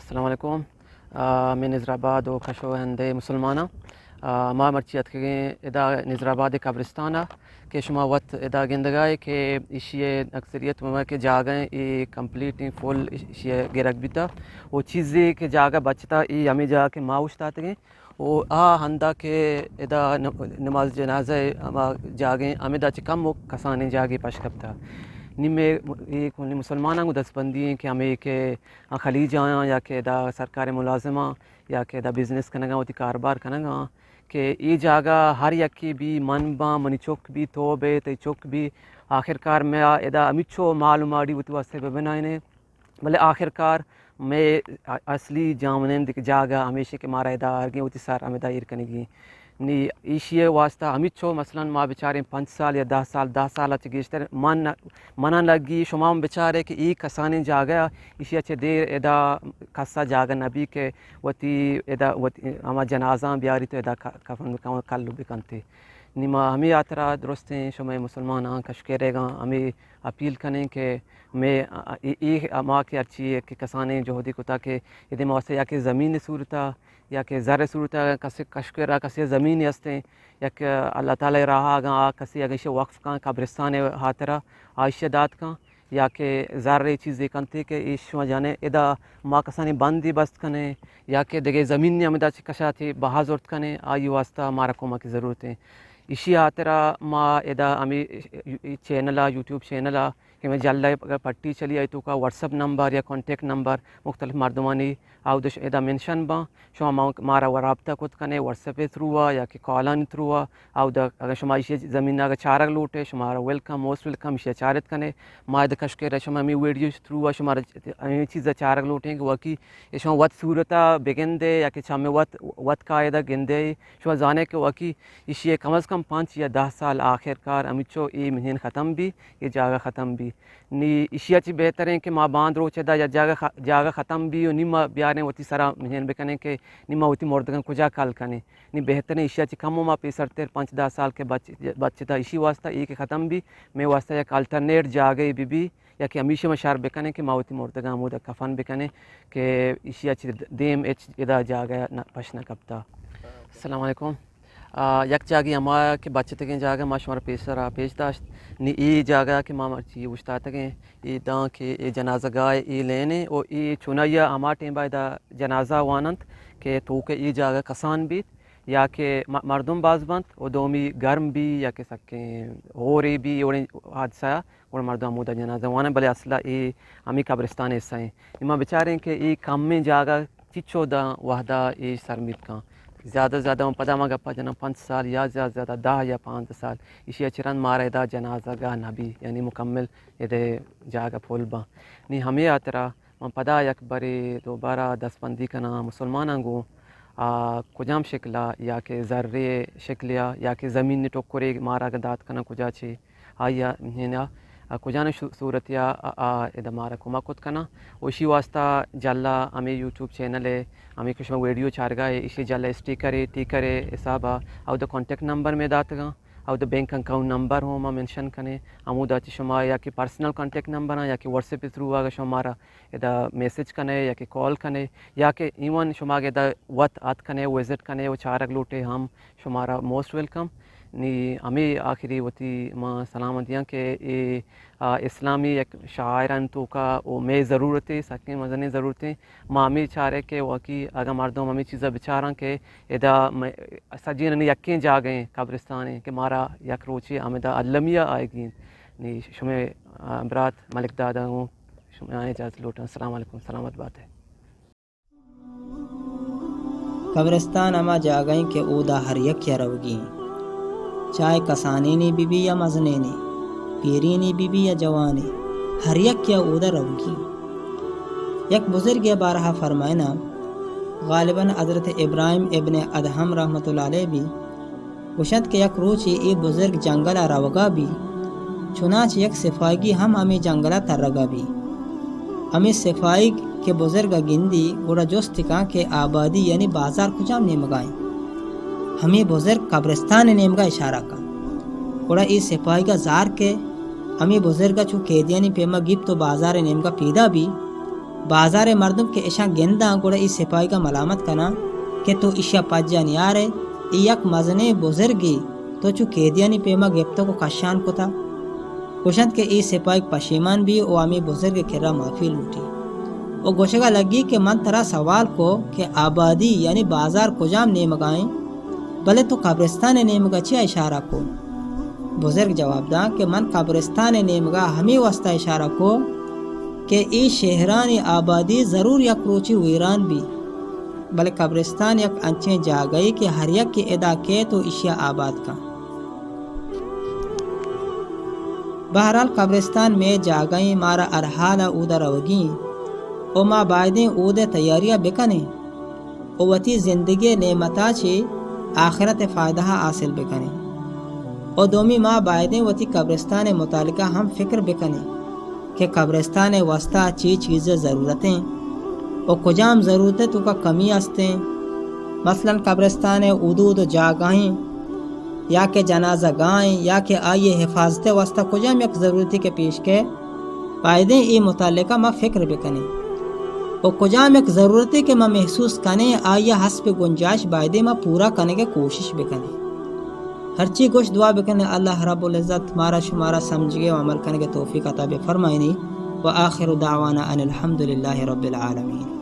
السلام علیکم۔ آ، ہمے نظر آباد و کش و ہندے مسلماناں، آ، ما مرچی اتکگیں ادا نظر آباد قبرستان ء کہ شما وت ادا گندگائے کہ ایشی ء اکثریت ہما کہ جاگہ ایں، اے کمپلیٹ ایں، فل ایشی ء گرگ بیتا۔ و چیزے کہ جاگہ بچتا، اے ہمے جاگہ کہ ما اوشتاتگیں۔ و آ ہندا کہ ادا ن-، نماز جنازہ ء ہما جاگہ ایں، ہمدا چہ کم و کسانیں جاگے پش کپتا۔ نی مئے اے کلی مسلماناں گوں دستبندی ایں کہ ہمے کہ آ خلیج آیاں یا کہ ادا سرکار ملازماں یا کہ ادا بزنس کنگاں، وتی کاروبار کنگاں، کہ اے جاگہ ہر یکے بی، من باں، منی چک بی، تو بے، تئی چک بی، آخر کار مئے ادا ہمیچو مال و ماڑی وتی واسطے بہ بنائینے، بلے آخر کار مئے اصلی جاہمنند جاگہ ہمیشی کہ مارا ادا آرگیں، وتی سر ہمدا ایر کنگی۔ نی ایشی ء واسطہ ہمیچو مثلاً ما بچاریں پنچ سال یا دہ سال، دہ سال ء چہ گیشتر من، منا لگی، شما ہم بچارے کہ اے کسانیں جاگہ ء ایشی ء چہ دیر ادا کسا جاگہ نہ بی کہ وتی ادا وتی ہما جنازاں بیاری تو ادا ک-، کفن بکن، کل بکنتے۔ نی ما ہمے ہاترا درستیں شمئے مسلماناں کشکیریگاں ہمے اپیل کنیں کہ مئے اے، اے ہما کہ ہرچی کہ کسانیں جہدے کتا کہ ادے ما واسطہ یا کہ زمین صورتا یا کہ زر صورت ء کسے کشکر ء کسے زمین ہستیں، یک اللہ تعالی راہ اگاں آ کسے اگاں ایشی وقف کن قبرستان ء ہاترا آ ایشی دات کن، یا کہ زر ء چیزے کنتے کہ ایش شما جانے ادا ما کسانی بندی بست کنے یا کہ دگہ زمین نے ہمدا چہ کشاتے بہا زرت کنے، آئی واسطہ مارا کمک ضرورت ہیں۔ ایشی ہاترا ما ادا ہمیں چینل ء، یوٹیوب چینل ء کہ مئے جلہ ء اگر پٹی چلی آئی توکا واٹس اپ نمبر یا کانٹیکٹ نمبر مختلف مردمانی آودش ادا منشن باں۔ شما ما-، مارا و رابطہ کت کنے واٹس اپ ء تھرو ء یا کہ کالانی تھرو ء۔ آودا اگر شما ایشی زمین ء اگر چارگ لوٹے، شمارا ویلکم، موسٹ ویلکم، ایشی چارت کنے۔ ما ادا کشکے را شما ہمیں ویڈیو تھرو ء شمارا ہمیں چیز چارگ لوٹیں کہ واقعی اے شما وت صورت ء بگندے یا کہ چمے وت، وت قاعدہ گندے، شما زانے کہ واقعی ایشی ء کم از کم پنچ یا دہ سال آخر کار ہمیچو اے مہین ختم بی، اے جاگہ ختم بی۔ نی ایشی ء چی بہتریں کہ ما باند روچ ادا یا جاگہ خ-، جاگہ ختم بی و نی ما بیاریں وتی سرا مہین بکنیں کہ نی ما وتی مردگاں کجا کل کنیں۔ نی بہتریں ایشی ء چی کم و ما پیسر تر پنچ دہ سال کہ بچ-، بچتا ایشی واسطہ اے کہ ختم بی، مئے واسطہ یک الٹرنیٹ جاگہ بی بی۔ یا کہ ہمیشی ما شر بکنیں کہ ما وتی مردگاں ہمودا کفن بکنیں کہ ایشی ء چہ دیم ہچ ادا جاگہ نہ، پش نہ کپتا۔ السلام علیکم۔ آ، یک جاگے ہما کہ بچتگیں جاگہ ما شمارا پیسرا پیش داشت۔ نی اے جاگہ کہ ما مرچی اوشتاتگیں، اے داں کہ اے جنازہ گاہ اے لینے و اے چونائی ء ہما ٹیم با ادا جنازہ واننت کہ توکہ اے جاگہ کسان بیت یا کہ م-، مردم باز بنت و دومی گرم بی یا کہ سکیں ہورے بی، اوڑیں حادثہ گڑا مردم ہمودا جنازہ وانن، بلے اصل ء اے ہمے قبرستان ء حصہ ایں۔ نی ما بچاریں کہ اے کمیں جاگہ چچو داں وہدا اے سر میت کن۔ زیادہ زیادہ من پدا ما گپا جناں پنچ سال یا زیادہ زیادہ دہ یا پانزدہ سال ایشی ء چہ رند مارا ادا جنازہ گاہ نہ بی، یعنی مکمل ادے جاگہ پھل باں۔ نی ہمے ہاترا من پدا یک برے دوبارہ دستبندی کناں مسلماناں گوں، آ، کجام شکل ء یا کہ زرے شکل ء یا کہ زمین ٹکرے مارا اگاں دات کناں کجا چے آئی ء ہنا کجان شو-، صورت ء آ، آ، ادا مارا کمک کت کناں۔ و ایشی واسطہ جھلا ہمے یوٹیوب چینل ء ہمے کہ شما ویڈیو چارگا ء ایشی جھلا اسٹیکر ء ٹیکر ء حساب ء اودا کانٹیکٹ نمبر مئے داتگاں، اودا بینک اکاؤنٹ نمبر ہوں ما منشن کنیں، ہمودا چہ شما یا کہ پرسنل کانٹیکٹ نمبر آں یا کہ واٹس ایپ تھرو اگر شما مارا ادا میسج کنے یا کہ کال کنے یا کہ ایون شما اگہ ادا وت آت کنے، وزٹ کنے و چارگ لوٹے ہم شمارا موسٹ ویلکم۔ نی ہمے آخری وتی ما سلام دیاں کہ اے، آ، اسلامی یک شاعران توکا و مئے ضرورت ہے، سکیں مزنیں ضرورت ہے۔ ما ہمے چارے کہ واقعی اگہ مردم ہمے چیزا بچاراں کہ ادا مئے سجینانی یکیں جاگہ ہیں، قبرستان ہیں کہ مارا یک روچے ہمدا المیہ آئیگی انت۔ نی شمئے، آ، برات ملک دادا ہوں۔ شما اجازت لوٹاں۔ السلام علیکم، سلامت بات ئے۔ قبرستان ہما جاگہ ایں کہ اودا ہر یکے ء روگی ایں۔ چاہے کسانینے بہ بی یا مزنینے، پیرینے بہ بی یا جوانے، ہر یکے ء اودا روگی ایں۔ یک بزرگے ء بارہ ء فرمائنا، غالباً حضرت ابراہیم ابن ادہم رحمت اللہ علیہ بی، گوشنت کہ یک روچے اے بزرگ جنگل ء روگا بی، چنانچہ یک سپاہیگی ہم ہمے جنگل ء ترگا بی۔ ہمے سپاہیگ کہ بزرگ ء گندی، گڑا جست کن کہ آبادی یعنی بازار کجام نیمگا انت؟ ہمے بزرگ قبرستان ء نیمگا اشارہ کن۔ گڑا اے سپاہیگ ء زار کہ ہمے بزرگ ء چو قیدیانی پیما گیپت و بازار ء نیمگا پیدا بی، بازار ءِ مردم کہ اشاں گنداں، گڑا اے سپاہیگ ءَ ملامت کناں کہ تو اشی ءَ پجا نیارئے، اے یک مزنیں بزرگے، تو چو قیدیانی پیما گپتگ ءُ کشان کتہ۔ گوشنت کہ اے سپاہیگ پشیمان بی ءُ ہمے بزرگ ءِ کرا معافی لوٹی ءُ گوشگ ءَ لگی کہ من ترا سوال کو کہ آبادی یعنی بازار کجام نیمگ ءَ ایں، بلے تو قبرستان ءِ نیمگ ءَ چیا اشارہ کو؟ بزرگ جواب داں کہ من قبرستان ءِ نیمگ ءَ ہمے واسطہ اشارہ کو کہ اے شہرانی آبادی ضرور یک روچے ویران بی، بلے قبرستان یک انچیں جاگہے کہ ہر یکے ادا کیت ءُ ایشی ءَ آباد کن۔ بہرحال قبرستان مئے جاگہ ایں، مارا ہر حال ءَ اود ءَ روگی ایں ءُ ما بایدیں اود ءِ تیاری ءَ بکنیں ءُ وتی زندگی ءِ نعمت ءَ چہ آخرت ءِ فائدہ ءَ حاصل بکنیں۔ ءُ دومی ما بایدیں وتی قبرستان ءِ متعلقہ ہم فکر بکنیں کہ قبرستان ءِ واسطہ چی چیز ءِ ضرورت ایں ءُ کجام ضرورت ءِ توکا کمی است ایں۔ مثلاً قبرستان ءِ حدود ءُ جاگہ ایں یا کہ جنازہ گاہ ایں یا کہ آئی ءِ حفاظت ءِ واسطہ کجام یک ضرورتے کہ پیش کئے، بایدیں اے متعلقہ ما فکر بکنیں ءُ کجام یک ضرورتے کہ ما محسوس کنیں، آئی ءَ حسب گنجائش بایدیں ما پورا کنگ ءِ کوشش بکنیں۔ ہرچی گوش، دعا بکنیں اللہ رب العزت مارا شمارا سمجھگ ءُ عمل کنگ ءِ توفیق عطا بفرمائینی۔ وآخر دعوانا ان الحمد للہ رب العالمین۔